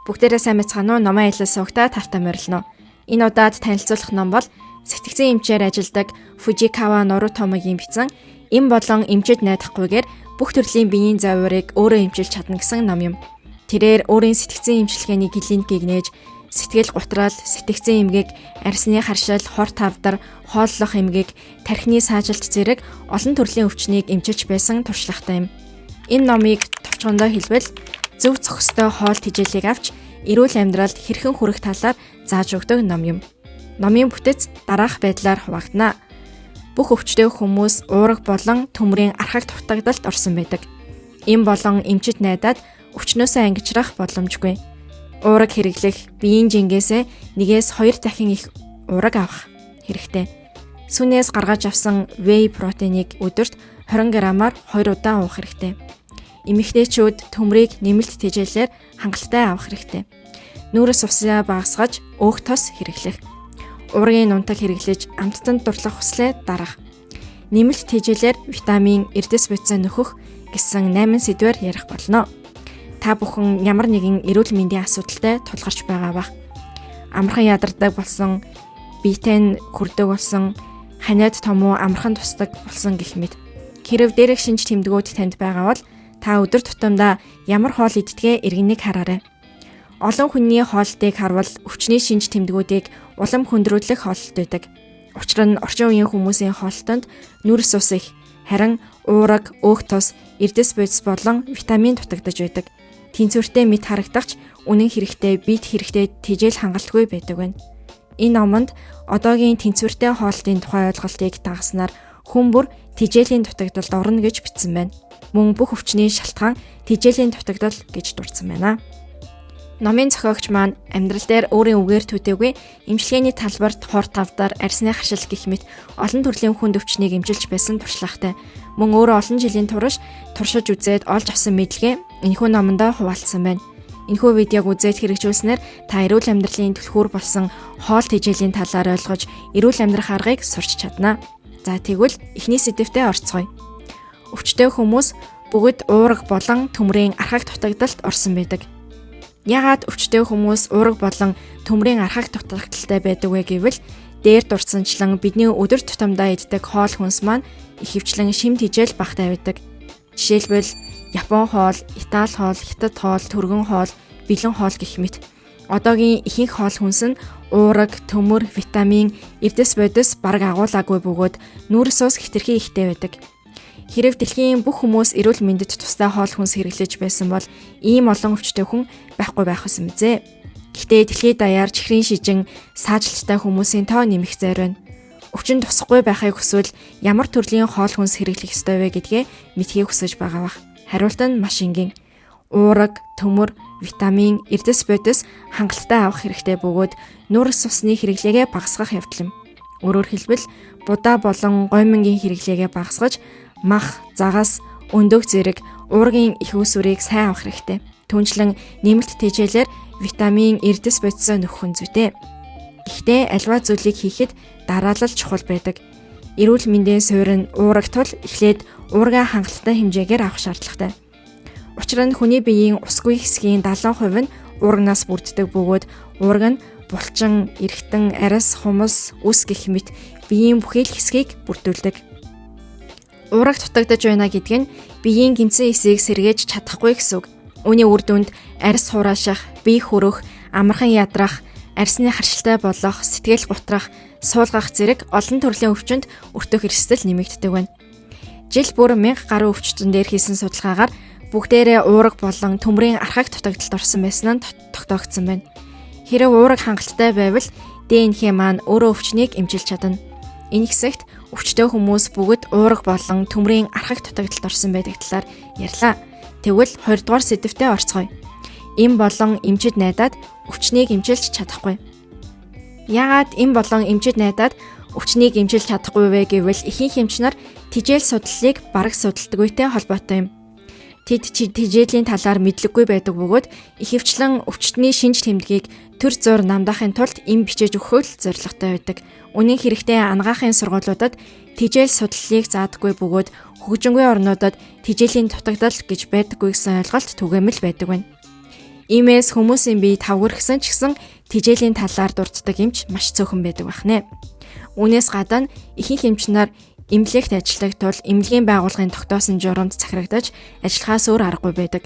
Бүгдээрээ сайн мэцгаана уу? Номын аялал сувагтаа тавтай морилно. Энэ удаад танилцуулах ном бол сэтгцэн эмчээр ажилладаг Фужикава Норутомогийн бичсэн "Эм болон эмчэд найдахгүйгээр бүх төрлийн биеийн зовиурыг өөрөө эмчилж чадна" гэсэн ном юм. Тэрээр өөрийн сэтгцэн эмчилгээний клиникийг нээж сэтгэл гутрал, сэтгцэн эмгэг, арьсны харшил, хор тавдар, хооллох эмгэг, тархины саажилт зэрэг олон төрлийн өвчнийг эмчилж байсан туршлагатай юм. Энэ номыг товчхондоо хэлбэл зөв зохистой хоол тэжээлийг авч эрүүл амьдралд хэрхэн хүрэх талаар зааж өгдөг ном юм. Номын бүтэц дараах байдлаар хуваагдана. Бүх өвчтөй хүмүүс уураг болон төмрийн архаг дутагдалд орсон байдаг. Эм болон эмчит найдаад өвчнөөсөө ангижрах боломжгүй. Уураг хэрэглэх биеийн жингээсээ 1-2 дахин их уураг авах хэрэгтэй. Сүнээс гаргаж авсан whey протеиныг өдөрт 20 грамаар 2 удаа уух хэрэгтэй. Эмэгтэйчүүд төмрийг нэмэлт тэжээлээр хангалттай авах хэрэгтэй. Нүүрс усаа багасгаж өөх тос хэрэглэх. Уургийн нунтаг хэрэглэж амттанд дурлах хүслээ дарах. Нэмэлт тэжээлээр витамин, эрдэс бодисоо нөхөх гэсэн 8 сэдвээр ярих болно. Та бүхэн ямар нэгэн эрүүл мэндийн асуудалтай тулгарч байгаа бах. Амархан ядардаг болсон, биетэй нь хүрдэг болсон, ханиад томуу амархан тусдаг болсон гэх мэт. Хэрв дээрх шинж тэмдгүүд танд байгаа бол та өдөр тутамдаа ямар хоол иддгээ иргэнэг хараарай. Олон хүний хоолтыг харвал өвчний шинж тэмдгүүдийг улам хүндрүүлэх хооллолт байдаг. Учир нь орчин үеийн хүмүүсийн хоолтонд нүрс ус их, харин уураг, өөх тос, эрдэс бодис болон витамин дутагдаж байдаг. Тэнцвэртэй мэт харагдах ч үнэн хэрэгтээ биед хэрэгтэй тэжээл хангалтгүй байдаг байна. Энэ номонд одоогийн тэнцвэртэй хоолтын тухай ойлголтыг дагаснаар хүн бүр тэжээлийн дутагдалд орно гэж бичсэн байна. Мөн бүх өвчний шалтгаан тэжээлийн дутагдал гэж дурдсан байна. Номын зохиогч маань амьдрал дээр өөрийн үгээр төдийгүй эмчилгээний талбарт хор тавдар, арьсны харшил гэх мэт олон төрлийн хүнд өвчнийг эмчилж байсан туршлагатай. Мөн өөрөө олон жилийн турш туршиж үзээд олж авсан мэдлэгээ энэхүү номондоо хуваалцсан байна. Энэхүү видеог үзээд хэрэгжүүлснээр та эрүүл амьдралын түлхүүр болсон хоол тэжээлийн талаар ойлгож эрүүл амьдрах аргыг сурч чадна. За тэгвэл эхний сэдэвтээ орцгоё. Өвчтөй хүмүүс бүгд уураг болон төмрийн архаг дутагдалд орсон байдаг. Яагаад өвчтөй хүмүүс уураг болон төмрийн архаг дутагдaltaй байдаг вэ гэвэл дээр дурдсанчлан бидний өдөр тутамдаа иддэг хоол хүнс маань ихэвчлэн шим тэжээл багатай байдаг. Жишээлбэл Япон хоол, Итали хоол, Хятад хоол, Түргэн хоол, бэлэн хоол гэх мэт. Одоогийн ихэнх хоол хүнс нь уураг, төмөр, витамин, эрдэс бодис бараг агуулаагүй бөгөөд нүүрс ус хэтэрхий ихтэй байдаг. Хэрв дэлхийн бүх хүмүүс эрүүл мэндэд тустай хоол хүнс хэрэглэж байсан бол ийм олон өвчтөй хүн байхгүй байх байсан мэзээ. Гэхдээ дэлхийд даяар чихрийн шижин саажилттай хүмүүсийн тоо нэмэх зайр байна. Өвчин тусахгүй байхыг хүсвэл ямар төрлийн хоол хүнс хэрэглэх ёстой вэ гэдгээ мэдхийг хүсэж байгаа бах. Хариулт нь маш энгийн. Уураг, төмөр, витамин, эрдэс бодис хангалттай авах хэрэгтэй бөгөөд нүүрс усны хэрэглээгээ багасгах явдал юм. Өөрөөр хэлбэл будаа болон гоймонгийн хэрэглээгээ багасгаж мах, загас, өндөг зэрэг уургийн их үүсвэрийг сайн авах хэрэгтэй. Түүнчлэн нэмэлт тэжээлээр витамин, эрдэс бодисоо нөхөх нь зүйтэй. Гэхдээ альва зүйлийг хийхэд дараалал чухал байдаг. Эрүүл мэндийн суурь нь уураг тул эхлээд уургаа хангалттай хэмжээгээр авах шаардлагатай. Учир нь хүний биеийн усгүй хэсгийн 70% нь уурагнаас бүрддэг бөгөөд уураг нь булчин, эргэтэн, арьс, хумс, үс гэх мэт биеийн бүхий л хэсгийг бүрдүүлдэг. Уураг дутагдаж байна гэдг нь биеийн гэмтсэн эсийг сэргээж чадахгүй гэсэн үг. Үүний үр дүнд арьс хураашах, бие хөрөх, амархан ядрах, арьсны харшилтай болох, сэтгэл гутрах, суулгах зэрэг олон төрлийн өвчнөд өртөх эрсдэл нэмэгддэг байна. Жил бүр 1000 гаруй өвчтөн дээр хийсэн судалгаагаар бүгдээрээ уураг болон төмрийн архаг дутагдалд орсон байсан нь тогтоогдсон байна. Хэрв уураг хангалттай байвал ДНХ маань өөрөө өвчнийг эмчилж чадна. Энэ хэсэгт өвчтөй хүмүүс бүгд уураг болон төмрийн архаг дутагдалд орсон байдаг талаар ярьлаа. Тэгвэл 2 дугаар сэдэвтээ орцгоё. Эм болон эмчид найдаад өвчнийг эмчилж чадахгүй. Яагаад эм болон эмчид найдаад өвчнийг эмчилж чадахгүй вэ гэвэл ихэнх эмч нар тэжээл судлалыг бараг судалдаггүйтэй холбоотой юм. Тэд тэжээлийн талаар мэдлэггүй байдаг бөгөөд ихэвчлэн өвчтний шинж тэмдгийг төр зуур намдаахын тулд эм бичээж өгөх л зорилготой байдаг. Үнэн хэрэгтээ анагаахын сургуулиудад тэжээл судлалыг заадаггүй бөгөөд хөгжингүй орнуудад тэжээлийн дутагдал гэж байдаггүй гэсэн ойлголт түгээмэл байдаг байна. Иймээс хүмүүсийн бие тавгэрхсэн ч гэсэн тэжээлийн талаар дурддаг эмч маш цөөхөн байдаг бахнэ. Үүнээс гадна ихэнх эмч нар эмнэлэгт ажилладаг тул эмнэлгийн байгууллагын тогтоосон журамд захирагдаж ажиллахаас өөр аргагүй байдаг.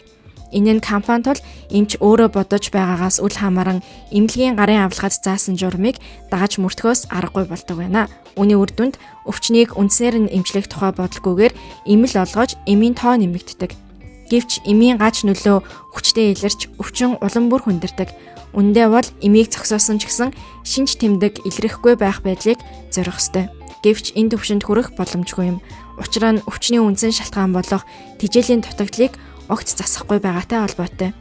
Энэ нь компани тул эмч өөрөө бодож байгаагаас үл хамааран эмнэлгийн гарын авлагад заасан журмыг дагаж мөрдөхөөс аргагүй болдог байна. Үүний үр дүнд өвчнийг үндсээр нь эмчлэх тухай бодлогүйгээр эмэл олгож эмийн тоо нэмэгддэг. Гэвч эмийн гач нөлөө хүчтэй илэрч өвчин улам бүр хүндэрдэг. Үндэ бол эмийг зогсоосон ч гэсэн шинж тэмдэг илрэхгүй байх байдлыг зорих ёстой. Гэвч энэ төвшөнд хүрэх боломжгүй юм. Учир нь өвчний үндсэн шалтгаан болох тэжээлийн дутагдлыг огт засахгүй байгаатай холбоотой.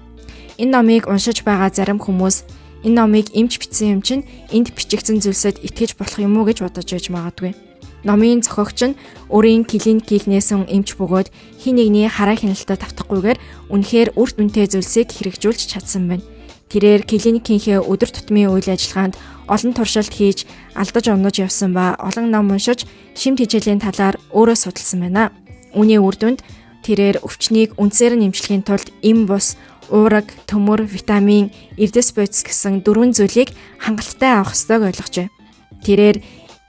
Энэ номыг уншиж байгаа зарим хүмүүс энэ номыг эмч бичсэн юм чинь энд бичигдсэн зүйлсэд итгэж болох юм уу гэж бодож байж магадгүй. Номын зохиогч нь өөрийн клиникийг нээсэн эмч бөгөөд хин нэгний хараа хяналтад автахгүйгээр үнэхээр үр дүнтэй зүйлсийг хэрэгжүүлж чадсан байна. Тэрээр клиникийнхээ өдөр тутмын үйл ажиллагаанд олон туршилт хийж алдаж онож явсан ба олон ном уншиж шим тэжээлийн талаар өөрөө судалсан байна. Үүний үр дүнд тэрээр өвчнийг үндсээр нь эмчлэхийн тулд эм бус, уураг, төмөр, витамин, эрдэс бодис гэсэн дөрвөн зүйлийг хангалттай авах ёстойг ойлгожээ. Тэрээр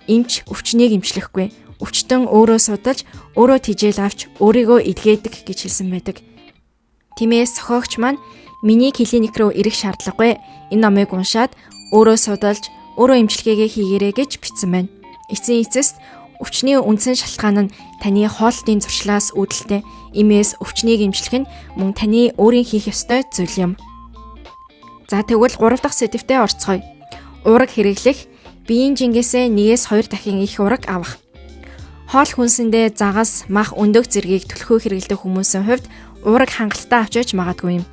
эмч өвчнийг эмчлэхгүй, өвчтөн өөрөө судалж, өөрөө тэжээл авч, өөрийгөө эдгээдэг гэж хэлсэн байдаг. Тиймээс зохиогч маань миний клиник рүү ирэх шаардлагагүй. Энэ номыг уншаад өөрөө судалж, өөрөө эмчилгээгээ хийгээрэй гэж бичсэн байна. Эцсийн эцэст өвчний үндсэн шалтгаан нь таны хоолтын зуршлаас үүдэлтэй. Иймээс өвчнийг эмчлэх нь мөн таны өөрийн хийх ёстой зүйл юм. За тэгвэл 3 дахь сэдэвтээ орцгоё. Уураг хэрэглэх, биеийн жингээсээ 1-2 дахин их уураг авах. Хоол хүнсэндээ загас, мах, өндөг зэргийг түлхүү хэрэглэдэг хүмүүсийн хувьд уураг хангалттай авч яж магадгүй юм.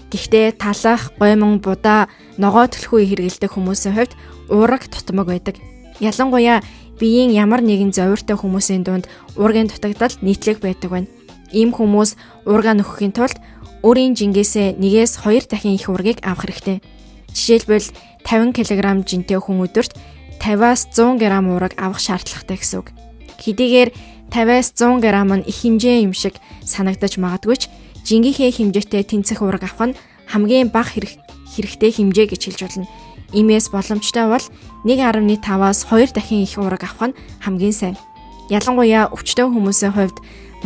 Гэхдээ талах, гоймон, будаа, ногоо түлхүү хэрэглэдэг хүмүүсийн хувьд уураг тутмаг байдаг. Ялангуяа биеийн ямар нэгэн зовиртой хүмүүсийн дунд уургийн дутагдал нийтлэг байдаг байна. Ийм хүмүүс уургаа нөхөхийн тулд өөрийн жингээсээ 1-2 дахин их уургийг авах хэрэгтэй. Жишээлбэл 50 кг жинтэй хүн өдөрт 50-аас 100 г уураг авах шаардлагатай гэсэн үг. Хэдийгээр 50-аас 100 г нь их хэмжээ юм шиг санагдаж магадгүй ч жингийнхээ хэмжээтэй тэнцэх уураг авах нь хамгийн бага хэрэгтэй хэмжээ гэж хэлж болно. Иймээс боломжтой бол 1.5-аас 2 дахин их уураг авах нь хамгийн сайн. Ялангуяа өвчтөн хүмүүсийн хувьд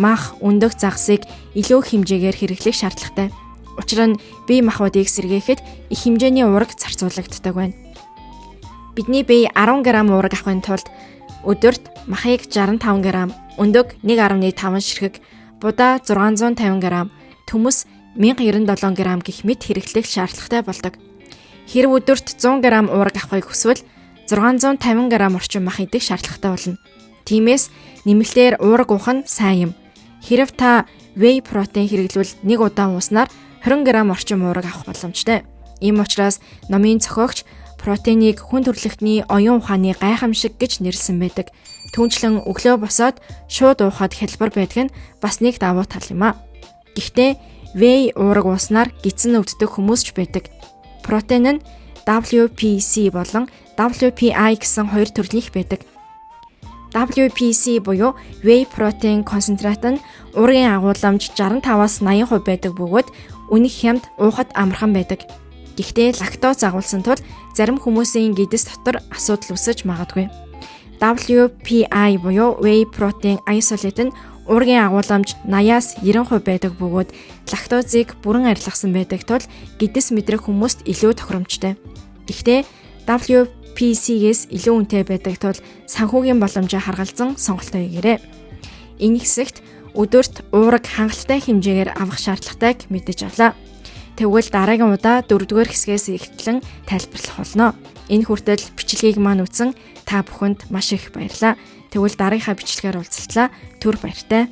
мах, өндөг загсыг илүү хэмжээгээр хэрэглэх шаардлагатай. Учир нь бие махбодыг сэргээхэд их хэмжээний уураг зарцуулагддаг байна. Бидний бие 10 г уураг авахын тулд өдөрт махыг 65 г, өндөг 1.5 ширхэг, будаа 650 г, төмөс 1097 г гэх мэт хэрэглэх шаардлагатай болдог. Хэрв өдөрт 100 г уураг авахыг хүсвэл 650 г орчим мах идэх шаардлагатай болно. Тиймээс нэмэлтээр уураг уух нь сайн юм. Хэрв та whey протеин хэрэглэвэл нэг удаа ууснаар 20 г орчим уураг авах боломжтой. Ийм учраас номын зохиогч протеиныг хүн төрөлхтний оюун ухааны гайхамшиг гэж нэрлэсэн байдаг. Түүнчлэн өглөө босоод шууд уухад хялбар байдаг нь бас нэг давуу тал юм а. Гэхдээ whey уураг ууснаар гидсэн өвддөг хүмүүс ч байдаг. Протеин нь WPC болон WPI гэсэн хоёр төрлийнх байдаг. WPC буюу whey protein концентрат нь уургийн агуулмж 65-аас 80% байдаг бөгөөд үнэх хямд уухад амархан байдаг. Гэхдээ лактоз агуулсан тул зарим хүмүүсийн гэдэс дотор асуудал үүсэж магадгүй. WPI буюу whey protein isolate нь уургийн агуулмж 80-аас 90% байдаг бөгөөд лактозыг бүрэн арилгасан байдаг тул гэдэс мэдрэх хүмүүст илүү тохиромжтой. Гэхдээ WPC-гээс илүү үнэтэй байдаг тул санхүүгийн боломжоо харгалзан сонголтоо хийгээрэй. Энэ хэсэгт өдөрт уураг хангалттай хэмжээгээр авах шаардлагатайг мэдэж авлаа. Тэгвэл дараагийн удаа 4-р хэсгээс эхлэн тайлбарлах болно. Энэ хүртэл бичлэгийг маань үзсэн та бүхэнд маш их баярлалаа. Тэгвэл дараагийнхаа бичлэгээр уулзтлаа. Түр баяртай.